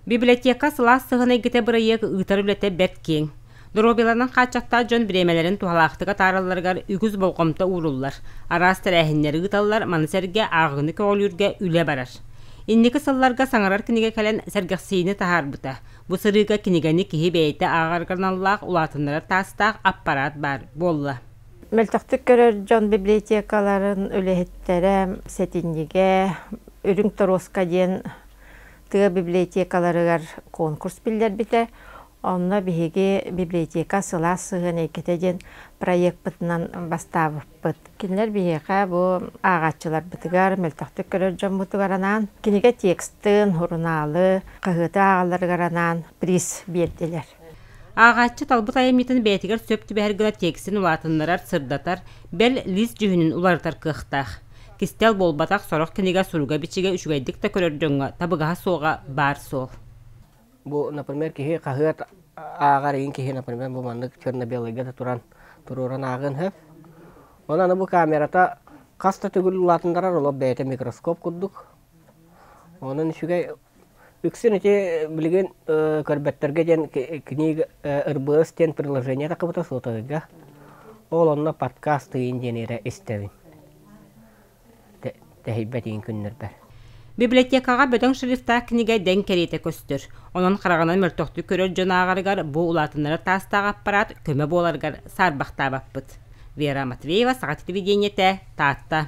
Библиотека сылаас сыһыан эйгэтэ бырайыак ыытар үлэтэ бэрт киэҥ. Доруобуйаларынан хааччахтаах дьон бириэмэлэрин туһалаахтык атааралларыгар үгүс болҕомто ууруллар. Араас тэрээһиннэри ыыталлар, маны сэргэ ааҕыыны көҕүлүүргэ үлэ барар. Инники сылларга саҥарар кинигэ кэлэн сэргэхсийиини таһаарбыта. Бу сырыыга кинигэни киһи бэйэтэ ааҕарыгар аналлаах улаатыннарар таастаах аппараат баар буолла. Мөлтөхтүк көрөр дьон библиотекаларын үлэһиттэрэ сэтинньигэ Үрүҥ торуоска диэн тыа библиотекаларыгар конкурс биллэрбитэ. Онно биһиги библиотека сылаас сыһыан эйгэтэ диэн проекпытынан бастаабыппыт. Кинилэр биһиэхэ бу ааҕааччыларбытыгар, мөлтөхтүк көрөр дьоммутугар анаан кинигэ текстын, сурунаалы, хаһыаты ааҕалларыгар анаан приз биэрдилэр. Ааҕааччы талбыт айымньытын бэйэтигэр сөп түбэһэр гына текстин улаатыннарар, сырдатар, бэл, лист дьүһүнүн уларытар кыахтаах. Кистэл буолбатах, сорох кинигэ суруга-бичигэ үчүгэйдик да көрөр дьоҥҥо табыгаһа суоҕа баар суол. Бу, например, киһи хаһыат ааҕар игин киһи, например, бу маннык черно-белыйга да туран туруоран ааҕыан сөп. Онон аны бу камерата хас да төгүл улаатыннарар, олох бэйэтэ микроскоп курдук. Онон үчүгэй үксүн ити билигин көрбөттөргө диэн книга РБС диэн приложение тахыбыта сотовыйга. Ол онно подкаст ыйын диэн эрэ истэбин. Тэһийбэтигин күннэрбэр. Библиотекаҕа бөдөҥ шрифтаах кинигэ дэҥ кэриэтэ көстөр. Онон хараҕынан мөлтөхтүк көрөр дьон ааҕарыгар бу улаатыннарар таастаах аппараат көмө буоларыгар саарбахтаабаппыт. Вера Матвеева, Саха телевидениетэ, Таатта.